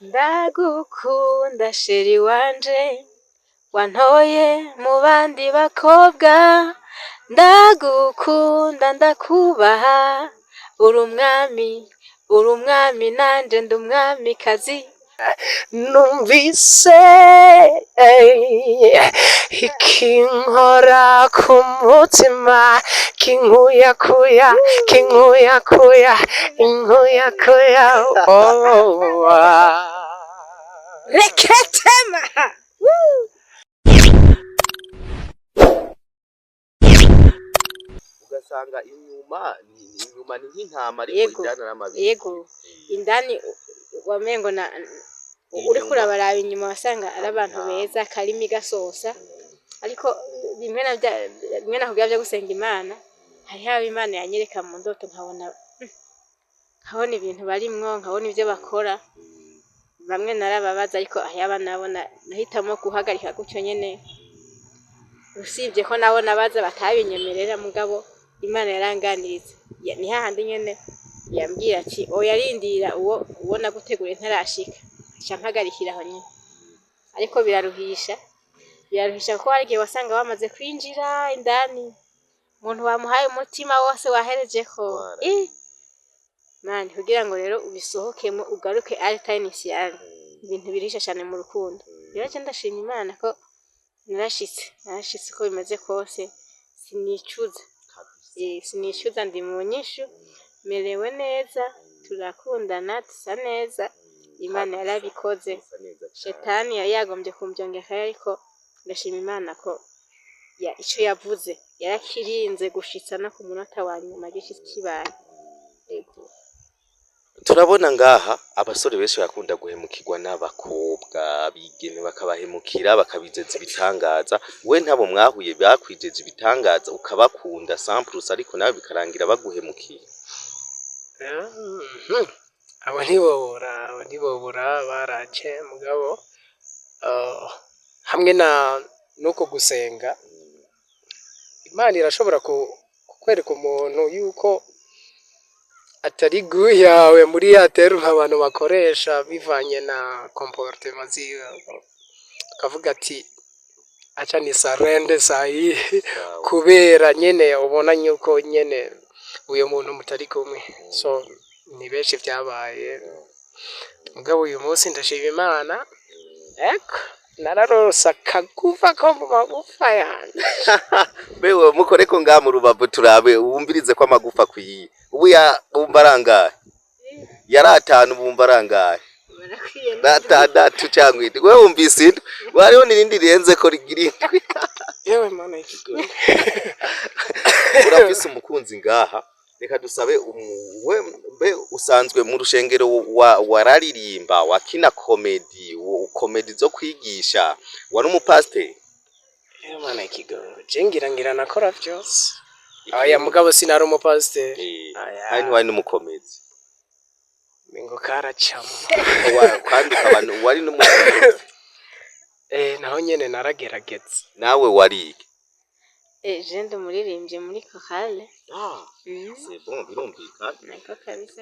Ndagukunda chéri wanje, wantoye mu bandi bakobwa. Ndagukunda, ndakubaha, uri umwami, uri umwami, nanje ndi umwamikazi. Numvise ikinkora ku mutima, kinkuyakuya, kinkuyakuya, inkuyakuya, oh. Reketema. Ugasanga inyuma ni inyuma ni nk'intama, ariko indani ari amabisi. Yego, indani wamengo na uriko urabaraba inyuma wasanga ari abantu beza, akarimi gasosa. Ariko bimwe na bimwe nakubwira vyo gusenga Imana, hariho abo Imana yanyereka mu ndoto, nkabona ibintu barimwo, nkabona ivyo bakora. Bamwe narababaza, ariko hariho abo nabona nahitamo guhagarika gutyo nyene, usibye ko nabo nabaza batabinyemerera. Mugabo Imana yaranganiriza. Ni hahandi nyene yambwira ati: "Oya, rindira, uwo naguteguriye ntarashika." Nca mpagarikira aho nyene. Ariko biraruhisha, biraruhisha, kuko hari igihe wasanga bamaze kwinjira indani, umuntu bamuhaye umutima wose waherejeko. Wara. Mani, kugira ngo rero ubisohokemo ugaruke à l'état initial, ibintu birisha cyane mu rukundo. Rero je ndashima Imana ko narashitse uko bimeze kose, sinicuza. Sinicuza, ndi mu nyishu, merewe neza, turakundana, dusa neza, Imana yarabikoze. Usa neza cane. Shetani yari yagombye kumbyongera, ariko ndashima Imana ko ico yavuze yarakirinze gushitsa no ku munota wa nyuma gishitse kibaye. Yego. Turabona ngaha abasore benshi barakunda guhemukirwa n'abakobwa bigeme, bakabahemukira, bakabizeza ibitangaza. We ntabo mwahuye bakwijeje ibitangaza, ukabakunda samplus, ariko nawe bikarangira baguhemukiye? Abo ntibobura, abo ntibobura, baraje. Mugabo hamwe na nuko gusenga, Imana irashobora kukwereka umuntu yuko atari goût yawe muri ya terme abantu bakoresha, bivanye na comportement ziwe, ukavuga ati: "Acha ni surrender sahi," kubera nyene ubona yuko nyene uyo muntu mutari kumwe. So ni benshi vyabaye, mugabo uyu munsi ndashima Imana, eko nararose akagufa ko mu magufa yanje. Bewe mukoreko ngaha mu rubavu, turabe, wumvirize ko amagufa akwiye. Ubu ya wumva arangahe? Yari atanu, bumva arangahe? Barakwiye. N'atandatu cyangwa indwi. We wumvise indwi, hariho n'irindi rirenze ko rigira indwi. Yewe Mana y'ikigoyi! Urafise umukunzi ngaha, reka dusabe we mbe usanzwe mu rushengero, wararirimba, wakina comédie, comédie zo kwigisha, wari umupasiteri? Yewe Mana y'ikigoyi, je ngira nakora vyose. Aya, mugabo sinari umupasiteri. Aya. Kandi ntiwari n'umukomedi? Mingo karacamo. Kandi ukaba wari n'umukomedi? Naho nyene naragerageza. Nawe warige? Je ndi umuririmbyi muri chorale. Ah, c'est bon, birumvikana. Niko kabisa.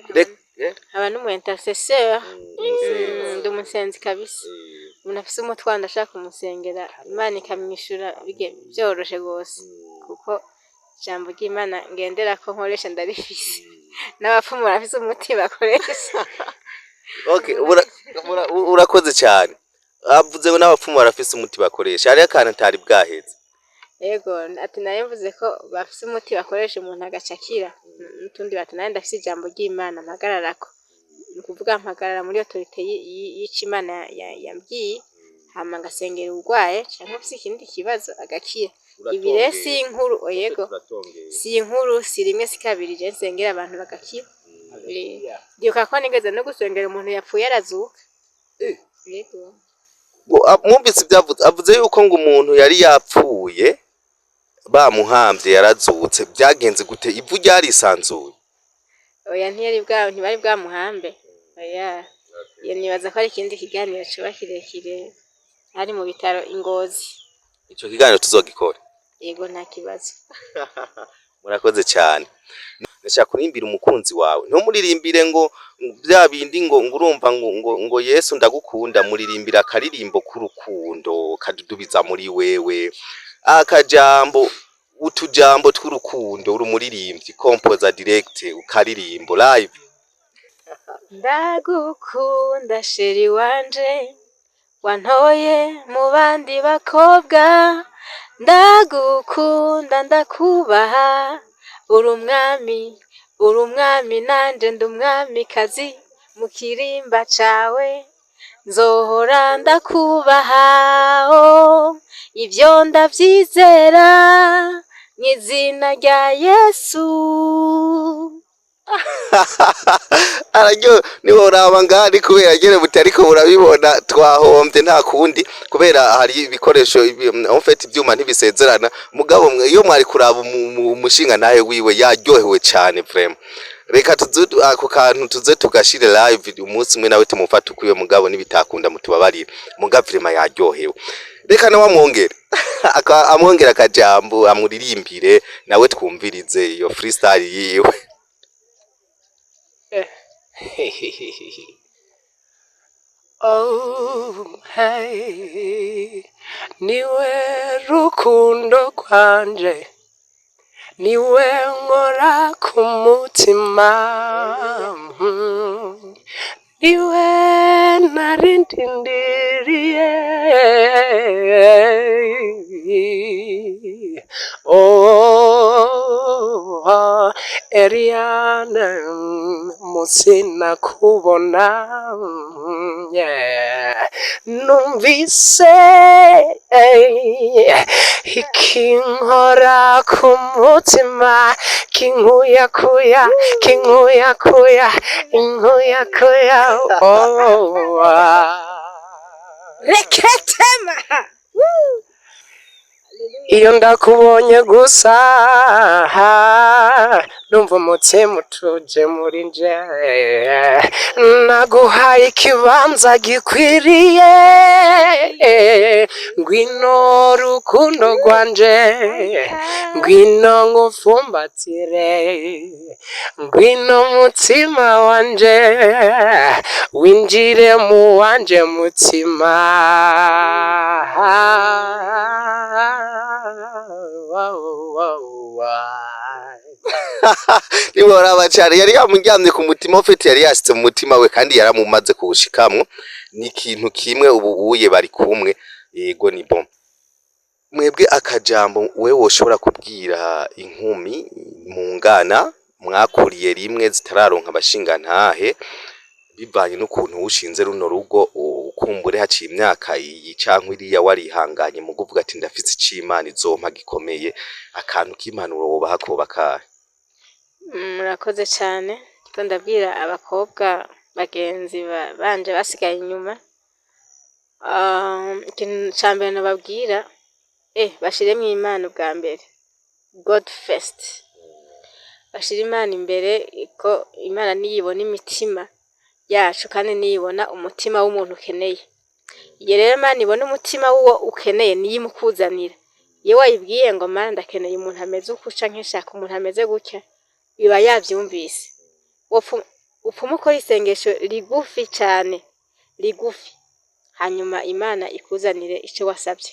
Eh? Nkaba n'umu intercesseur. Umusenzi. Ndi umusenzi kabisa. Umuntu afise umutwaro ndashaka kumusengera, Imana ikamwishura byoroshe gose, kuko ijambo ry'Imana ngenderako nkoresha ndarifise, n'abapfumu barafise umuti bakoresha. Okay, urakoze cyane. Avuze ngo n'abapfumu barafise umuti bakoresha. Hariho akantu atari bwaheze. Yego, ati nayo mvuze ko bafise umuti bakoresha umuntu agaca akira, n'utundi bati nawe ndafise ijambo ry'Imana mpagararako, ni ukuvuga mpagarara muri autorité y'ico Imana yambwiye, hama ngasengera uwurwaye canke ufise ikindi kibazo agakira. Ibi rero si inkuru, yego, si inkuru, si rimwe si kabiri je nsengera abantu bagakira. Ndibuka ko nigeze no gusengera umuntu yapfuye arazuka. Yego. Mwumvise ibyo avuze? Avuze yuko ngo umuntu yari yapfuye bamuhamvye yarazutse. Byagenze gute? Ivu ryarisanzuye? Oya, ntiyari bwa ntibari bwamuhambe, oya. Iyo nibaza ko ari ikindi kiganiro coba kirekire, ari mu bitaro i Ngozi. Ico kiganiro tuzogikora. Yego, nta kibazo. Murakoze cyane. Ndashaka kurimbira umukunzi wawe, ntumuririmbire ngo bya bindi ngo urumva ngo Yesu ndagukunda. Muririmbira akaririmbo k'urukundo kadudubiza muri wewe, akajambo, utujambo tw'urukundo. Uri umuririmbyi, composer direct, ukaririmbo live. Ndagukunda chéri wanje, wantoye mu bandi bakobwa. Ndagukunda, ndakubaha, uri umwami, uri umwami, nanje ndi umwamikazi mu kirimba cawe. Nzohora ndakubaha, oh, ivyo ndavyizera mw'izina rya Yesu. Araryo niworaba ngaha ni kubera nyene butariko burabibona. Twahombye, nta kundi, kubera hari ibikoresho en fait ivyuma ntibisezerana. Mugabo iyo mwari kuraba umushinga nawe wiwe yaryohewe cane vraiment. Reka tuze ako kantu tuze tugashire live umunsi umwe, nawe tumufate ukwiwe. Mugabo nibitakunda mutubabarire, muga vraiment yaryohewe. Reka nawe amwongere amwongere akajambo, amuririmbire nawe, twumvirize iyo freestyle yiwe. Oh, hey, niwe rukundo rwanje, niwe nkora ku mutima, niwe nari ndindiriye. Oh, Eliane, munsi nakubona, yeah. Numvise ikinkora ku mutima, kinkuyakuya, kinkuyakuya, inkuyakuya, oh, ah. Reketema. Iyo ndakubonye gusa numva umutima utuje muri nje. Naguhaye ikibanza gikwiriye, ngwino rukundo rwanje, ngwino ngufumbatire, ngwino mutima wanje, winjire mu wanje mutima. Wow, wow, wow. Ntiworaba cane, yari yamuryamye ku mutima ufite, yari yashitse mu mutima we kandi yaramumaze kuwushikamwo. Ni ikintu kimwe, ubu uye bari kumwe. Yego, ni bon. Mwebwe akajambo wewe woshobora kubwira inkumi mungana, mwakuriye rimwe, zitararonka abashingantahe, bivanye n'ukuntu wushinze runo rugo, ukumbure haciye imyaka iyi canke iriya warihanganye, mu kuvuga ati ndafise ico Imana izompa gikomeye, akantu k'impanuro wobaha koba kahe? Murakoze cyane. Ndiko ndabwira abakobwa bagenzi banje basigaye inyuma. Ikintu ca mbere nobabwira, bashiremwo Imana ubwa mbere, God first, bashire Imana imbere, ko Imana niyo ibona imitima yacu kandi niyo ibona umutima w'umuntu ukeneye. Iyo rero Imana ibona umutima w'uwo ukeneye, niyo imukuzanira. Iyo wayibwiye ngo Mana, ndakeneye umuntu ameze uku canke nshaka umuntu ameze gutya, iba yavyumvise. Upfume ukora isengesho rigufi cane, rigufi, hanyuma Imana ikuzanire ico wasavye.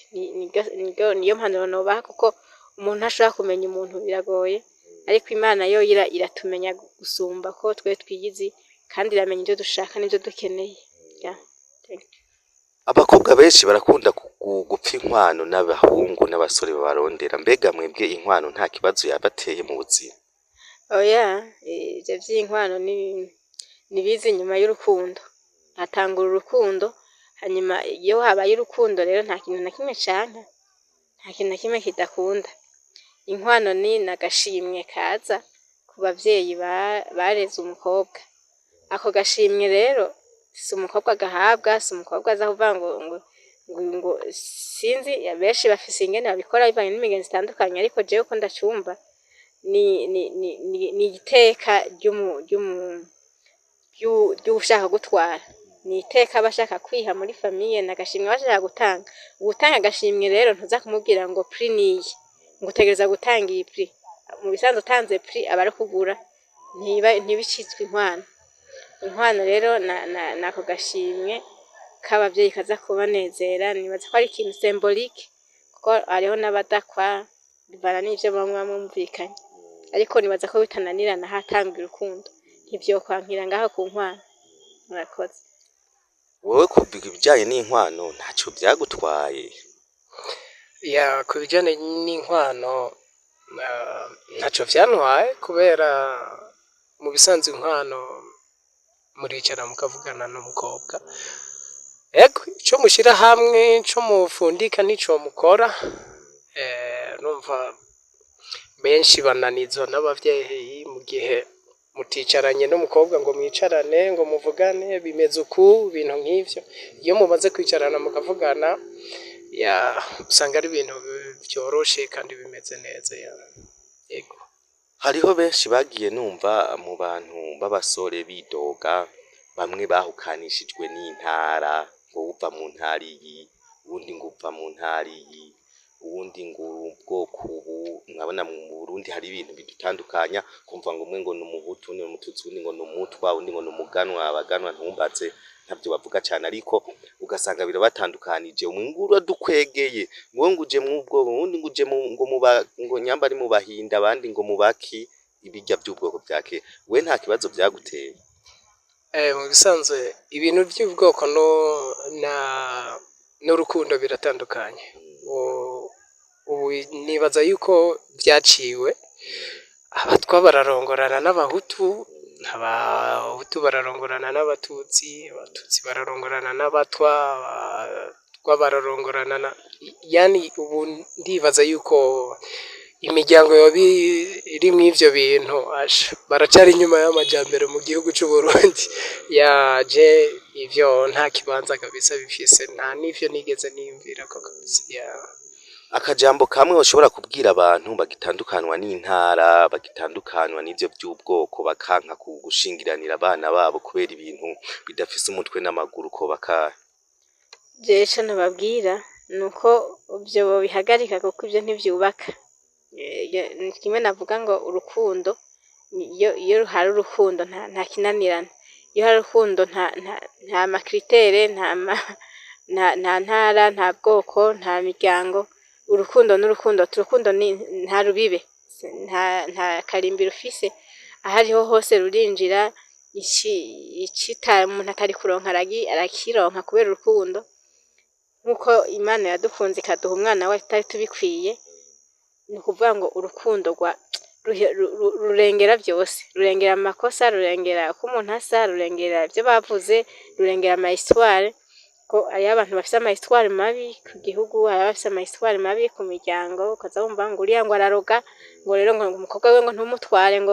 Niyo mpanuro nobaha, kuko umuntu ntashobora kumenya umuntu, biragoye, ariko Imana yo iratumenya gusumba ko twe twiyizi, kandi iramenya ivyo dushaka n'ivyo dukeneye. Yeah. Thank you. Abakobwa benshi barakunda gupfa inkwano n'abahungu n'abasore babarondera. Mbega mwebwe inkwano nta kibazo yabateye mu buzima? Oya, ivyo vy'inkwano ni nibiza inyuma y'urukundo. Hatangura urukundo, hanyuma iyo habaye urukundo rero nta kintu na kimwe canka, nta kintu na kimwe kidakunda. Inkwano ni n'agashimwe kaza ku bavyeyi bareze umukobwa. Ako gashimwe rero si umukobwa agahabwa, si umukobwa aza kuvuga ngo sinzi. Benshi bafise ingene babikora bivanye n'imigenzo itandukanye, ariko jewe uko ndacumva ni iteka ry'uwushaka gutwara, ni iteka aba ashaka kwiha muri famille, ni agashimwe aba ashaka gutanga. Uwutanga agashimwe rero ntuza kumubwira ngo prix niyi, ngo utegereza gutanga iyi prix. Mu bisanzwe utanze prix aba ari kugura. Ntiba ntibicitswe inkwano. Inkwano rero nako gashimwe k'abavyeyi kaza kubanezera. Nibaza ko ari ikintu symbolique, kuko hariho n'abadakwa, bivana n'ivyo bamwe mwumvikanye, ariko nibaza ko bitananirana. Hatanga urukundo, ntivyokwankira ngaho ku nkwano. Murakoze. Wowe ku bijyanye n'inkwano ntacyo byagutwaye? Ya, ku bijyanye n'inkwano ntacyo vyantwaye, kubera mu bisanzwe inkwano muricara mukavugana n'umukobwa. Ego, ico mushira hamwe, ico mufundika n'ico mukora. Numva benshi bananizwa n'abavyeyi mu gihe muticaranye n'umukobwa ngo mwicarane, ngo muvugane bimeze uku, ibintu nk'ivyo. Iyo mumaze kwicarana mukavugana, ya, usanga ari ibintu vyoroshe kandi bimeze neza, ya, yego. Hariho benshi bagiye numva mu bantu b'abasore bidoga, bamwe bahukanishijwe n'intara, ngo uva mu ntara iyi, uwundi ngo uva mu ntara iyi, uwundi ngo ubwoko ubu. Mwabona mu Burundi hari ibintu bidutandukanya, kumva ngo umwe ngo ni umuhutu, uwundi ni umututsi, uwundi ngo ni umutwa, uwundi ngo ni umuganwa. Abaganwa ntumbaze, ntavyo bavuga cane, ariko ugasanga birabatandukanije. Umwe ngo uradukwegeye, ngo ngo uje mw'ubwoko, uwundi ngo uje mu ngo muba ngo nyamba ari mu bahinda, abandi ngo mubaki ibirya by'ubwoko bya kera. We nta kibazo byaguteye? Mu bisanzwe ibintu by'ubwoko no na n'urukundo biratandukanye. Ubu nibaza yuko byaciwe. Abatwa bararongorana n'abahutu, abahutu bararongorana n'abatutsi, abatutsi bararongorana n'abatwa, abatwa bararongorana na, yani ubu ndibaza yuko imiryango yoba irimwo ivyo bintu, asha, baracari inyuma y'amajambere mu gihugu c'u Burundi. Yaje ivyo nta kibanza kabisa bifise, nta n'ivyo nigeze niyumvirako kabisa, ya. Akajambo kamwe ushobora kubwira abantu bagitandukanwa n'intara, bagitandukanwa n'ivyo by'ubwoko, bakanka gushingiranira abana babo kubera ibintu bidafise umutwe n'amaguru, ko bakahe? Jewe ico nobabwira nuko ivyo bobihagarika, kuko ivyo ntivyubaka. Ni kimwe navuga ngo urukundo, iyo hari urukundo nta kinanirana. Iyo hari urukundo nta ma critères, nta ntara, nta bwoko, nta miryango. Urukundo n'urukundo, urukundo nta rubibe, nta karimbi rufise, ahariho hose rurinjira. Icita umuntu atari kuronka arakironka kubera urukundo. Nkuko Imana yadukunze ikaduha umwana wayo tutari tubikwiye, ni ukuvuga ngo urukundo rurengera vyose, rurengera amakosa, rurengera uko umuntu asa, rurengera ivyo bavuze, rurengera ama histoire, ko hariho abantu bafise ama histoire mabi ku gihugu, hariho abafise ama histoire mabi ku miryango. Ukaza wumva ngo uriya ngo araroga, ngo rero ngo umukobwa wiwe ngo ntumutware, ngo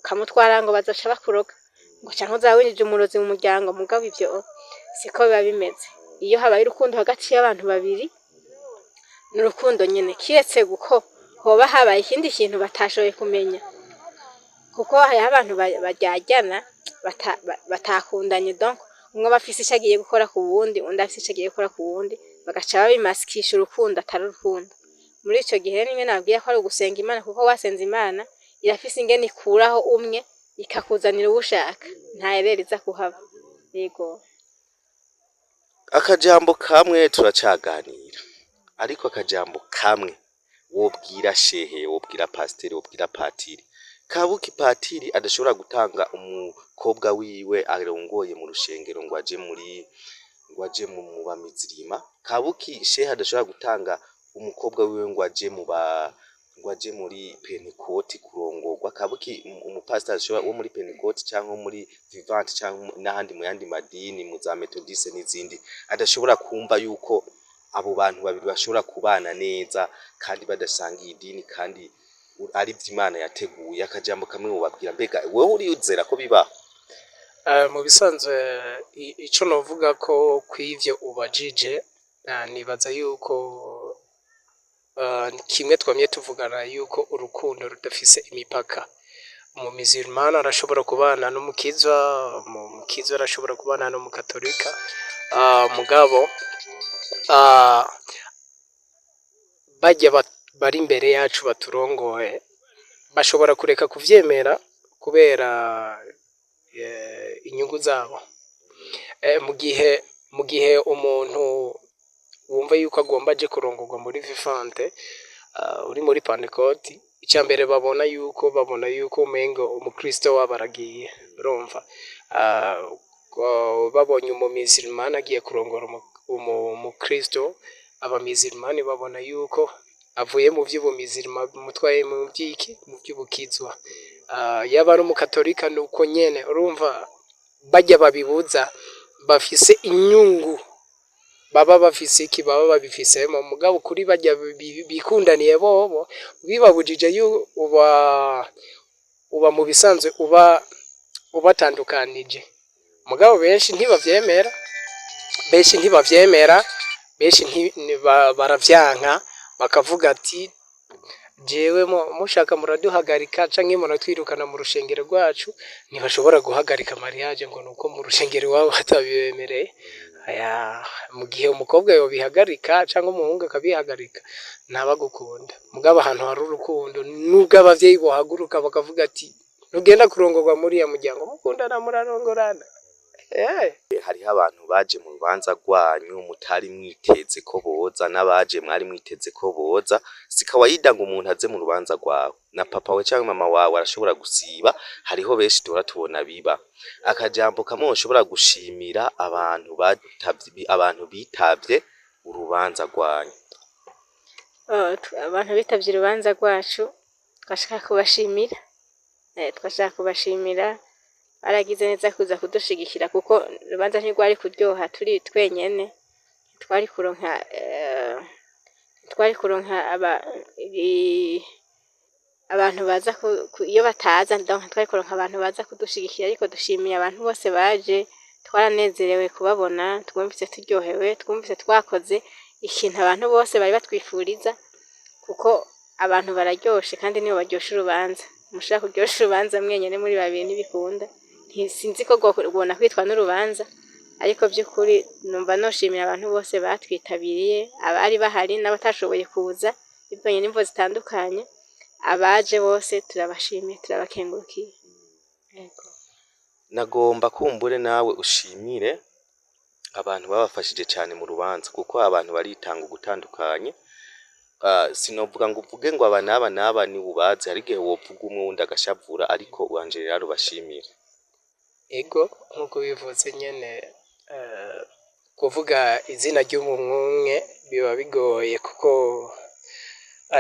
ukamutwara ngo bazoca bakuroga, ngo canke uzoba winjije umurozi mu muryango. Mugabo ivyo siko biba bimeze. Iyo habaye urukundo hagati y'abantu babiri, ni urukundo nyene, kiretse guko hoba habaye ikindi kintu batashoboye kumenya, kuko hariho abantu baryarana batakundanye. Donc umwe aba afise ico agiye gukora ku wundi, uwundi afise ico agiye gukora ku wundi, bagaca babimasikisha urukundo atari urukundo. Muri ico gihe nimwe nababwiye ko ari ugusenga Imana, kuko wasenze Imana irafise ingene ikuraho umwe ikakuzanira uwo ushaka, nta erreur iza kuhaba. Yego. Akajambo kamwe, turacaganira, ariko akajambo kamwe wobwira shehe, wobwira pasiteri, wobwira patiri kabuki, patiri adashobora gutanga umukobwa wiwe arongoye mu rushengero ngo aje muri ngo aje mu bamizirima, kabuki shehe adashobora gutanga umukobwa wiwe ngo aje mu ba ngo aje muri pentekoti kurongorwa, kabuki umupasiteri ashobora wo muri pentekoti canke muri vivante canke n'ahandi mu yandi madini, mu za metodiste n'izindi, adashobora kumva yuko abo bantu babiri bashobora kubana neza kandi badasangiye idini, kandi ari vyo Imana yateguye. Akajambo kamwe wobabwira, mbega wewe uriyizera ko bibaho? Mu bisanzwe ico novuga ko kw'ivyo ubajije, nibaza yuko kimwe twamye tuvugana yuko urukundo rudafise imipaka. Umumizirumani arashobora kubana n'umukiza, umukiza arashobora kubana n'umukatolika, mugabo barya bari imbere yacu baturongoye bashobora kureka kuvyemera. kubera inyungu zabo. Mu gihe umuntu wumva yuko agomba aje kurongorwa muri Vivante, uri muri Pentecôte, icya mbere babona yuko umengo umukristo wabo aragiye. Urumva, babonye umumizilimani agiye kurongora umukristo, abamizilimani babona yuko avuye mu vy'ubumizilima mutwaye mu vy'iki, mu vy'ubukizwa. Yaba ari umukatolika nuko nyene. Urumva, barya babibuza bafise inyungu, baba bafise iki, baba babifisemo. Mugabo kuri barya bikundaniye bobo bibabujije, uba mu bisanzwe uba ubatandukanije. Mugabo benshi ntibavyemera, benshi ntibavyemera, benshi baravyanka, bakavuga ati: "Jewe mushaka muraduhagarika canke muratwirukana mu rushengero rwacu." Ntibashobora guhagarika mariage ngo nuko mu rushengero iwabo batabibemereye. Aya, mu gihe umukobwa yobihagarika canke umuhungu akabihagarika, ntabagukunda. Mugabo ahantu hari urukundo, nubwo abavyeyi bohaguruka bakavuga ati: "Ntugenda kurongorwa muri ya muryango," mukundana murarongorana. Hariho abantu baje mu rubanza rwanyu mutari mwiteze ko boza, n'abaje mwari mwiteze ko boza. Si kawaida ngo umuntu aze mu rubanza rwawe, na papa we canke mama wawe arashobora gusiba. Hariho benshi duhora tubona biba. Akajambo kamwe woshobora gushimira abantu batavye, abantu bitavye urubanza rwanyu? Oh, abantu bitavye urubanza rwacu twashaka kubashimira, twashaka kubashimira, baragize neza kuza kudushigikira, kuko urubanza ntirwari kuryoha turi twenyene. Twari kuronka abantu baza iyo bataza, donc twari kuronka abantu baza kudushigikira. Ariko dushimiye abantu bose baje, twaranezerewe kubabona, twumvise turyohewe, twumvise twakoze ikintu abantu bose bari batwifuriza, kuko abantu bararyoshe kandi nibo baryosha urubanza. Mushaka kuryosha urubanza mwenyene muri babiri ntibikunda. Sinzi ko rwona kwitwa n'urubanza. Ariko vy'ukuri numva noshimira abantu bose batwitabiriye, abari bahari n'abatashoboye kuza bivanye n'imvo zitandukanye. Abaje bose turabashimiye, turabakengurukiye. Yego. Nagomba kumbure nawe ushimire abantu babafashije cane mu rubanza, kuko abantu baritanga ugutandukanye. Sinovuga ngo uvuge ngo aba n'aba n'aba ni ubazi, hari igihe wovuga umwe wundi agashavura, ariko wanje rero ubashimire. Ego, nk'uko bivuze nyene, kuvuga izina ry'umuntu umwe biba bigoye kuko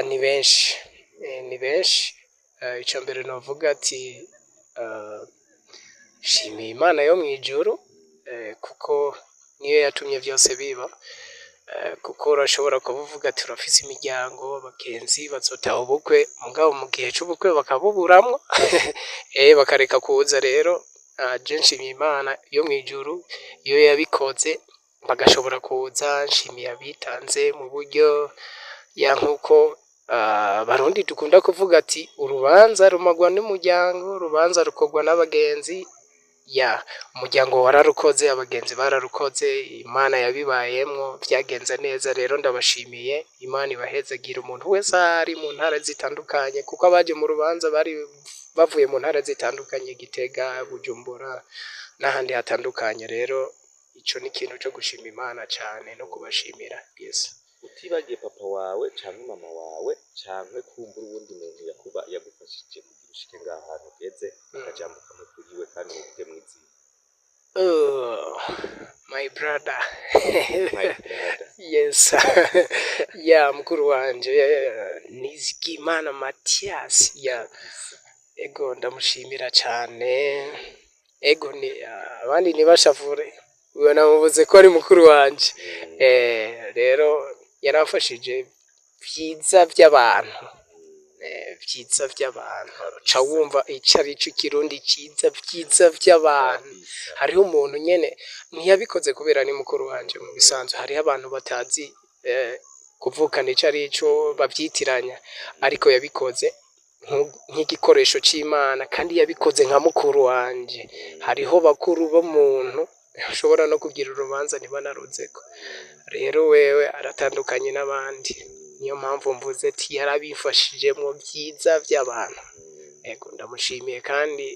ni benshi, ni benshi. Ica mbere novuga ati shimiye Imana yo mw'ijuru, kuko niyo yatumye vyose biba, kuko urashobora kuba uvuga ati urafise imiryango, abagenzi bazotaha ubukwe, mugabo mu gihe c'ubukwe bakabuburamwo, bakareka kuza. Rero je nshimiye Imana yo mw'ijuru iyo yabikoze bagashobora kuza. Nshimiye abitanze mu buryo ya, nkuko abarundi dukunda kuvuga ati: "Urubanza rumagwa n'umuryango, urubanza rukorwa n'abagenzi." Ya, umuryango wararukoze, abagenzi bararukoze, Imana yabibayemwo, vyagenze neza. Rero ndabashimiye, Imana ibahezagire, umuntu wese ari mu ntara zitandukanye, kuko abaje mu rubanza bari bavuye mu ntara zitandukanye: Gitega, Bujumbura n'ahandi hatandukanye. Rero ico ni ikintu co gushima Imana cane no kubashimira, yes. Utibagiye papa wawe canke mama wawe canke kumbura uwundi muntu yakuba yagufashije kugira ushike ngaha hantu ugeze, akajambo kamwe kuriwe kandi muvuge mw'izina. Oh, my brother. My brother. Yes, ya, mukuru wanje Nizigimana Mathias, ya, ego, ndamushimira cane. Ego, ni abandi ntibashavure, uyo namuvuze ko ari mukuru wanje. Rero yaramfashije vyiza vy'abantu, vyiza vy'abantu, ca wumva ico arico ikirundi ciza, vyiza vy'abantu. Hariho umuntu nyene ntiyabikoze kubera ni mukuru wanje. Mu bisanzwe hariho abantu batazi kuvukana ico arico, bavyitiranya, ariko yabikoze nk'igikoresho c'Imana kandi yabikoze nka mukuru wanje. Hariho bakuru b'umuntu bashobora no kugira urubanza ntibanaruzeko. Rero wewe aratandukanye n'abandi, niyo mpamvu mvuze ati yarabifashijemwo vyiza vy'abantu. Ego, ndamushimiye kandi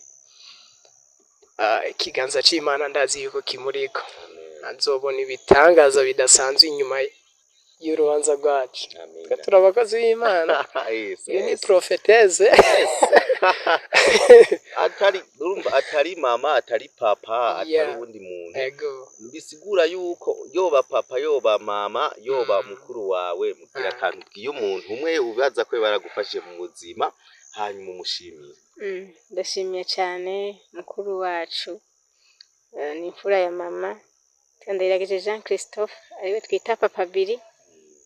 ikiganza c'Imana ndazi yuko kimuriko, azobona ibitangaza bidasanzwe inyuma y'urubanza rwacu. Amen. Twe turi abakozi b'Imana. Iyo ni prophétesse. Atari, urumva, atari mama, atari papa, atari uwundi muntu. Bisigura yuko yoba papa, yoba mama, yoba mukuru wawe, mubwira akantu ubwiye umuntu umwe ubaza ko baragufashije mu buzima, hanyuma umushimire. Ndashimiye cyane mukuru wacu. Ni imfura ya mama Ndayiragije Jean Christophe, ariwe twita Papa Biri.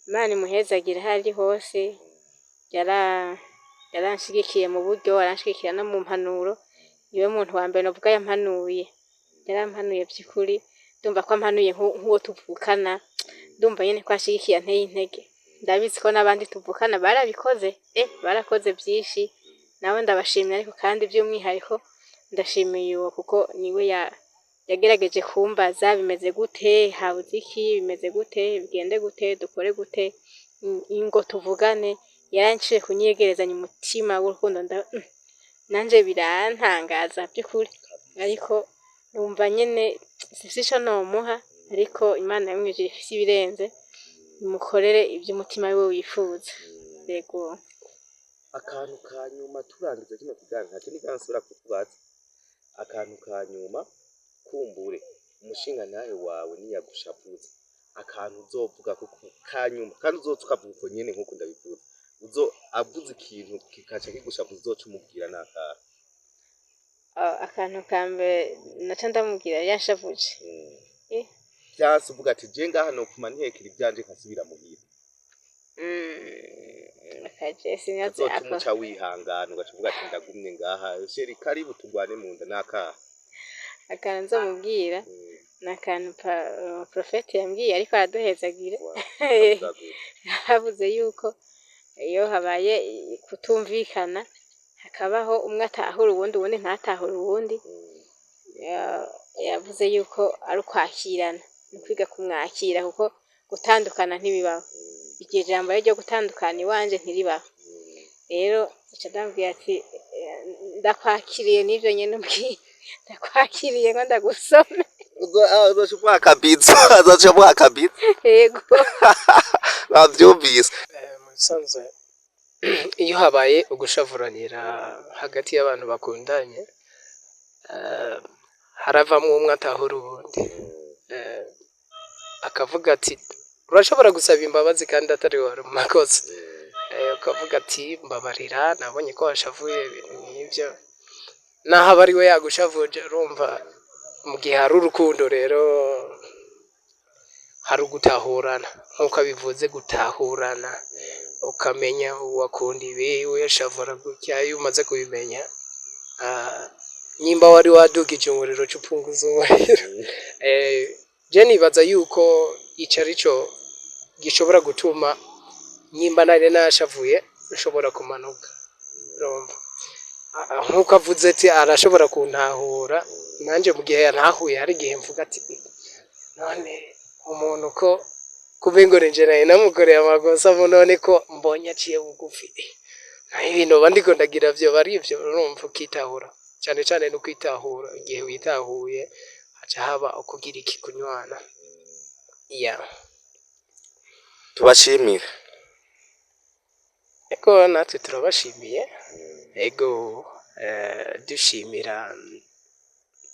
Imana imuhezagire aho ari hose. Yaranshigikiye mu buryo, aranshigikira no mu mpanuro. Niwe muntu wa mbere novuga yampanuye, yarampanuye by'ukuri. Ndumva ko ampanuye nk'uwo tuvukana, ndumva nyene ko anshigikiye, anteye intege. Ndabizi ko n'abandi tuvukana barabikoze, barakoze byinshi, nawe ndabashimira. Ariko kandi by'umwihariko ndashimiye uwo, kuko niwe yagerageje kumbaza: bimeze gute, habuze iki, bimeze gute, bigende gute, dukore gute, ngo tuvugane. Yaranciye kunyegerezanya umutima w'urukundo, nanje birantangaza by'ukuri. Ariko numva nyene sifise ico nomuha, ariko Imana yo mw'ijuru ifise ibirenze, imukorere ivy'umutima wiwe wifuza. Yego. Akantu ka nyuma turangiza kino kiganiro, nta kindi kandi nsubira kukubaza. Akantu ka nyuma, kumbure umushinga nawe wawe niyagushavuza, akantu uzovuga ko ka nyuma, kandi uzoca ukavuga uko nyene nkuko ndabivuze, uzo avuze ikintu kikaca kigushavuza, uzoca umubwira n'akahe? Akantu ka mbere naca ndamubwira yanshavuje? Vyanse uvuga ati: je ngaha nopfuma ntekera ivyanje nkasubira muhira. Akaje sinyaze. Uzoca Ako umuca wihangana, ugaca uvuga ati: ndagumye ngaha, chéri, karibu tugwane mu nda, n'akahe? Akantu nzomubwira ni akantu prophète yambwiye, ariko araduhezagira. Avuga gute? Yavuze yuko iyo habaye kutumvikana, hakabaho umwe atahura uwundi, uwundi ntatahure uwundi, yavuze yuko ari ukwakirana, ni ukwiga kumwakira, kuko gutandukana ntibibaho. Iryo jambo rero ryo gutandukana iwanje ntiribaho. Rero nca ndamubwira ati: ndakwakiriye n'ivyo nyene umbwiye, ndakwakiriye ngo ndagusome. Uzoca umuha akabizo, azoca amuha akabizo. Yego. Bavyumvise. Mu bisanzwe iyo habaye ugushavuranira hagati y'abantu bakundanye, haravamwo umwe atahura uwundi. Akavuga ati urashobora gusaba imbabazi kandi atari wari mu makosa. Ukavuga ati: mbabarira, nabonye ko washavuye, ibintu nk'ivyo, naho aba ari we yagushavuje. Urumva, mu gihe hari urukundo rero hari ugutahurana, nk'uko abivuze, gutahurana, ukamenya uwakunda ibi, uyashavura gutya. Iyo umaze kubimenya, nyimba wari wadugije umuriro, uca upunguza umuriro. Je nibaza yuko ico arico gishobora gutuma nyimba nari nashavuye nshobora kumanuka. Urumva, nkuko avuze ati arashobora kuntahura, nanje mu gihe yantahuye hari igihe mvuga ati: none umuntu ko kumengo nije nari namukoreye amakosa, mu none ko mbonye aciye bugufi, naho ibintu mba ndiko ndagira vyoba ari ivyo? Urumva, ukitahura cane cane no kwitahura. Igihe witahuye haca haba ukugira iki? Kunywana, yeah. Tubashimire. Ego, natwe turabashimiye. Ego, dushimira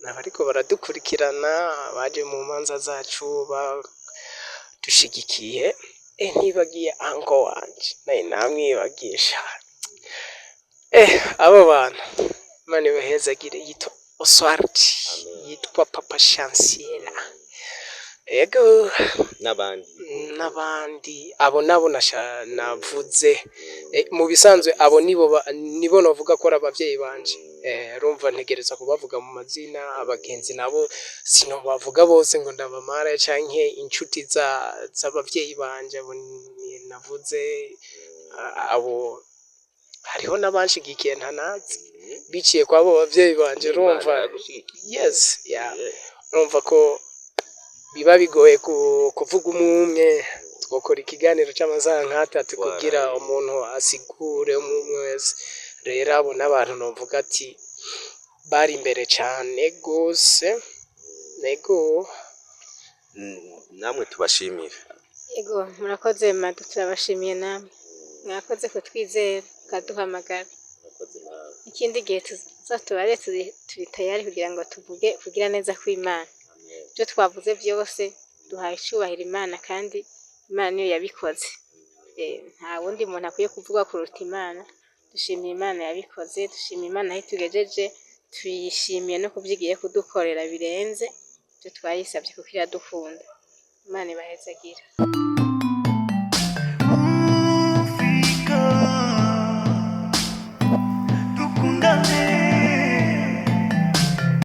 abariko baradukurikirana, baje mu manza zacu badushigikiye. Ntibagiye uncle wanje, naye namwibagiye sha. Abo bantu Imana ibahezagire, yitwa Oswald, yitwa Papa Chancela. Ego. N'abandi. N'abandi, abo nabo navuze. Mu bisanzwe abo nibo nibo novuga ko ari abavyeyi banje. Urumva ntegereza kubavuga mu mazina. Abagenzi nabo sinobavuga bose ngo ndabamare, canke inshuti z'abavyeyi banje, abo navuze. Abo hariho n'abanshigikiye ntanazi, biciye kw'abo bavyeyi banje. Urumva, yes, yeah. Urumva ko biba bigoye kuvuga umwe umwe, twokora ikiganiro c'amasaha nk'atatu kugira umuntu asigure umwe umwe wese. Rero abo n'abantu novuga ati bari imbere cane gose, ego. Namwe tubashimire. Ego, murakoze Madu, turabashimiye namwe. Mwakoze kutwizera ukaduhamagara. Ikindi gihe tuzatubare turi tayari kugira ngo tuvuge kugira neza kw'Imana. Ibyo twavuze byose duhaye icubahiro Imana, kandi Imana niyo yabikoze. Nta wundi muntu akwiye kuvuga kuruta Imana. Dushimiye Imana yabikoze, dushimiye Imana aho itugejeje, tuyishimiye no kuvyo igiye kudukorera birenze ibyo twayisabye kuko iradukunda. Imana ibahezagire.